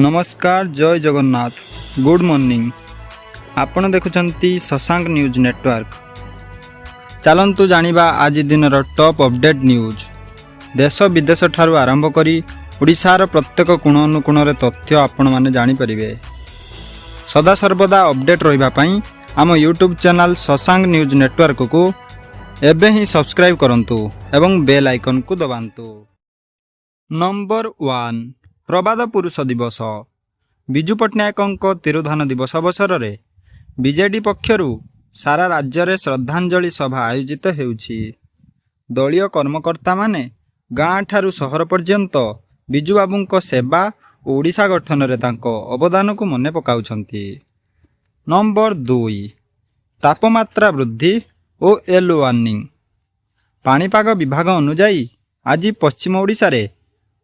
ନମସ୍କାର, ଜୟ Jagannath, good morning. ଆପଣ ଦେଖୁଛନ୍ତି ଶଶାଙ୍କ ନ୍ୟୁଜ୍ ନେଟୱାର୍କ। ଚାଲନ୍ତୁ ଜାଣିବା ଆଜି ଦିନର ଟପ୍ ଅପଡେଟ୍ ନ୍ୟୁଜ୍। ଦେଶ ବିଦେଶ ଠାରୁ ଆରମ୍ଭ କରି ଓଡ଼ିଶାର ପ୍ରତ୍ୟେକ କୋଣ ଅନୁକୋଣରେ ତଥ୍ୟ ଆପଣମାନେ ଜାଣିପାରିବେ। ସଦାସର୍ବଦା ଅପଡେଟ୍ ରହିବା ପାଇଁ ଆମ ୟୁଟ୍ୟୁବ୍ ଚ୍ୟାନେଲ୍ ଶଶାଙ୍କ ନ୍ୟୁଜ୍ ନେଟୱାର୍କକୁ ଏବେ ହିଁ ସବସ୍କ୍ରାଇବ୍ କରନ୍ତୁ ଏବଂ ବେଲ୍ ଆଇକନ୍କୁ ଦବାନ୍ତୁ। ନମ୍ବର 1, ପ୍ରବାଦ ପୁରୁଷ ଦିବସ। ବିଜୁ ପଟ୍ଟନାୟକଙ୍କ ତିରୋଧାନ ଦିବସ ଅବସରରେ ବିଜେଡି ପକ୍ଷରୁ ସାରା ରାଜ୍ୟରେ ଶ୍ରଦ୍ଧାଞ୍ଜଳି ସଭା ଆୟୋଜିତ ହେଉଛି। ଦଳୀୟ କର୍ମକର୍ତ୍ତାମାନେ ଗାଁଠାରୁ ସହର ପର୍ଯ୍ୟନ୍ତ ବିଜୁବାବୁଙ୍କ ସେବା ଓ ଓଡ଼ିଶା ଗଠନରେ ତାଙ୍କ ଅବଦାନକୁ ମନେ ପକାଉଛନ୍ତି। ନମ୍ବର 2, ତାପମାତ୍ରା ବୃଦ୍ଧି ଓ ୟେଲୋ ୱାର୍ଣ୍ଣିଂ। ପାଣିପାଗ ବିଭାଗ ଅନୁଯାୟୀ ଆଜି ପଶ୍ଚିମ ଓଡ଼ିଶାରେ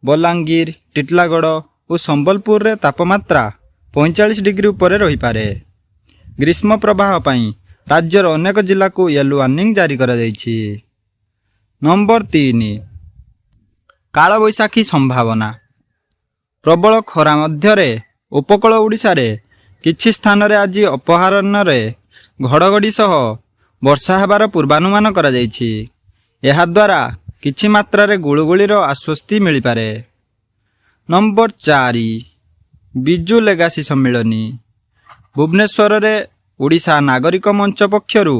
ବଲାଙ୍ଗୀର, ଟିଟିଲାଗଡ଼ ଓ ସମ୍ବଲପୁରରେ ତାପମାତ୍ରା 45 ଡିଗ୍ରୀ ଉପରେ ରହିପାରେ। ଗ୍ରୀଷ୍ମ ପ୍ରବାହ ପାଇଁ ରାଜ୍ୟର ଅନେକ ଜିଲ୍ଲାକୁ ୟେଲୋ ୱାର୍ଣ୍ଣିଂ ଜାରି କରାଯାଇଛି। ନମ୍ବର 3, କାଳବୈଶାଖୀ ସମ୍ଭାବନା। ପ୍ରବଳ ଖରା ମଧ୍ୟରେ ଉପକୂଳ ଓଡ଼ିଶାରେ କିଛି ସ୍ଥାନରେ ଆଜି ଅପରାହ୍ନରେ ଘଡ଼ଘଡ଼ି ସହ ବର୍ଷା ହେବାର ପୂର୍ବାନୁମାନ କରାଯାଇଛି। ଏହାଦ୍ୱାରା କିଛି ମାତ୍ରାରେ ଗୁଳୁଗୁଳିର ଆଶ୍ୱସ୍ତି ମିଳିପାରେ। ନମ୍ବର 4, ବିଜୁ ଲେଗାସି ସମ୍ମିଳନୀ। ଭୁବନେଶ୍ୱରରେ ଓଡ଼ିଶା ନାଗରିକ ମଞ୍ଚ ପକ୍ଷରୁ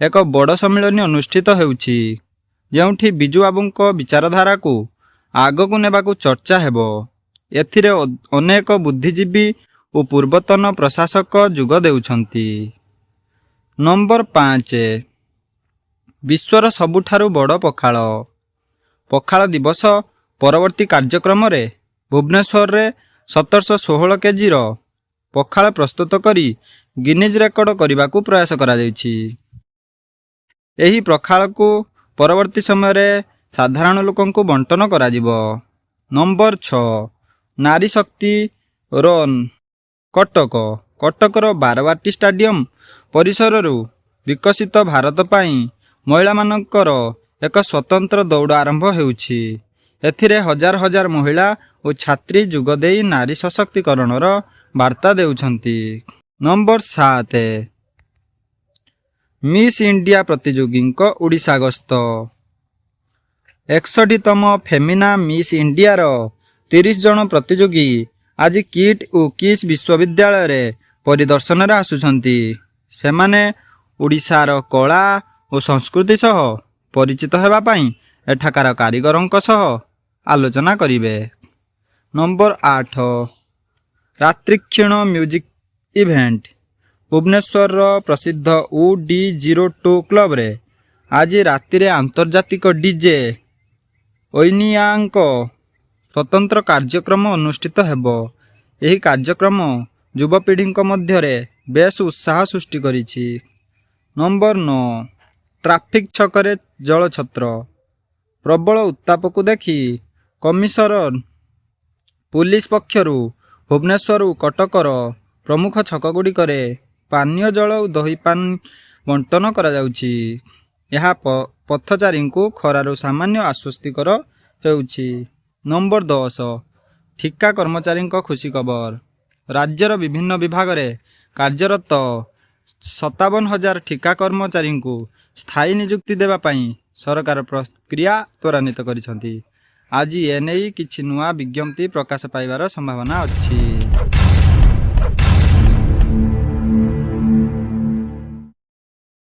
ଏକ ବଡ଼ ସମ୍ମିଳନୀ ଅନୁଷ୍ଠିତ ହେଉଛି, ଯେଉଁଠି ବିଜୁବାବୁଙ୍କ ବିଚାରଧାରାକୁ ଆଗକୁ ନେବାକୁ ଚର୍ଚ୍ଚା ହେବ। ଏଥିରେ ଅନେକ ବୁଦ୍ଧିଜୀବୀ ଓ ପୂର୍ବତନ ପ୍ରଶାସକ ଯୋଗ ଦେଉଛନ୍ତି। ନମ୍ବର 5, ବିଶ୍ୱର ସବୁଠାରୁ ବଡ଼ ପଖାଳ। ପଖାଳ ଦିବସ ପରବର୍ତ୍ତୀ କାର୍ଯ୍ୟକ୍ରମରେ ଭୁବନେଶ୍ୱରରେ 1716 କେଜିର ପଖାଳ ପ୍ରସ୍ତୁତ କରି ଗିନିଜ୍ ରେକର୍ଡ କରିବାକୁ ପ୍ରୟାସ କରାଯାଇଛି। ଏହି ପଖାଳକୁ ପରବର୍ତ୍ତୀ ସମୟରେ ସାଧାରଣ ଲୋକଙ୍କୁ ବଣ୍ଟନ କରାଯିବ। ନମ୍ବର 6, ନାରୀ ଶକ୍ତି ରନ୍ କଟକ। କଟକର ବାରବାଟୀ ଷ୍ଟାଡିୟମ ପରିସରରୁ ବିକଶିତ ଭାରତ ପାଇଁ ମହିଳାମାନଙ୍କର ଏକ ସ୍ୱତନ୍ତ୍ର ଦୌଡ଼ ଆରମ୍ଭ ହେଉଛି। ଏଥିରେ ହଜାର ହଜାର ମହିଳା ଓ ଛାତ୍ରୀ ଯୋଗ ଦେଇ ନାରୀ ସଶକ୍ତିକରଣର ବାର୍ତ୍ତା ଦେଉଛନ୍ତି। ନମ୍ବର 7, ମିସ୍ ଇଣ୍ଡିଆ ପ୍ରତିଯୋଗୀଙ୍କ ଓଡ଼ିଶା ଗସ୍ତ। 61ତମ ଫେମିନା ମିସ୍ ଇଣ୍ଡିଆର 30 ଜଣ ପ୍ରତିଯୋଗୀ ଆଜି କିଟ୍ ଓ କିସ୍ ବିଶ୍ୱବିଦ୍ୟାଳୟରେ ପରିଦର୍ଶନରେ ଆସୁଛନ୍ତି। ସେମାନେ ଓଡ଼ିଶାର କଳା ଓ ସଂସ୍କୃତି ସହ ପରିଚିତ ହେବା ପାଇଁ ଏଠାକାର କାରିଗରଙ୍କ ସହ ଆଲୋଚନା କରିବେ। ନମ୍ବର 8, ରାତ୍ରିକ୍ଷୀଣ ମ୍ୟୁଜିକ୍ ଇଭେଣ୍ଟ। ଭୁବନେଶ୍ୱରର ପ୍ରସିଦ୍ଧ ଓ ଡି 02 କ୍ଲବରେ ଆଜି ରାତିରେ ଆନ୍ତର୍ଜାତିକ ଡିଜେ ଐନିଆଙ୍କ ସ୍ୱତନ୍ତ୍ର କାର୍ଯ୍ୟକ୍ରମ ଅନୁଷ୍ଠିତ ହେବ। ଏହି କାର୍ଯ୍ୟକ୍ରମ ଯୁବପିଢ଼ିଙ୍କ ମଧ୍ୟରେ ବେଶ ଉତ୍ସାହ ସୃଷ୍ଟି କରିଛି। ନମ୍ବର 9, ଟ୍ରାଫିକ୍ ଛକରେ ଜଳଛତ୍ର। ପ୍ରବଳ ଉତ୍ତାପକୁ ଦେଖି କମିଶନର ପୁଲିସ ପକ୍ଷରୁ ଭୁବନେଶ୍ୱର ଓ କଟକର ପ୍ରମୁଖ ଛକଗୁଡ଼ିକରେ ପାନୀୟ ଜଳ ଓ ଦହିପାନ ବଣ୍ଟନ କରାଯାଉଛି। ଏହା ପଥଚାରୀଙ୍କୁ ଖରାରୁ ସାମାନ୍ୟ ଆଶ୍ୱସ୍ତିକର ହେଉଛି। ନମ୍ବର 10, ଠିକା କର୍ମଚାରୀଙ୍କ ଖୁସି ଖବର। ରାଜ୍ୟର ବିଭିନ୍ନ ବିଭାଗରେ କାର୍ଯ୍ୟରତ 57,000 ଠିକା କର୍ମଚାରୀଙ୍କୁ ସ୍ଥାୟୀ ନିଯୁକ୍ତି ଦେବା ପାଇଁ ସରକାର ପ୍ରକ୍ରିୟା ତ୍ୱରାନ୍ୱିତ କରିଛନ୍ତି। ଆଜି ଏନେଇ କିଛି ନୂଆ ବିଜ୍ଞପ୍ତି ପ୍ରକାଶ ପାଇବାର ସମ୍ଭାବନା ଅଛି।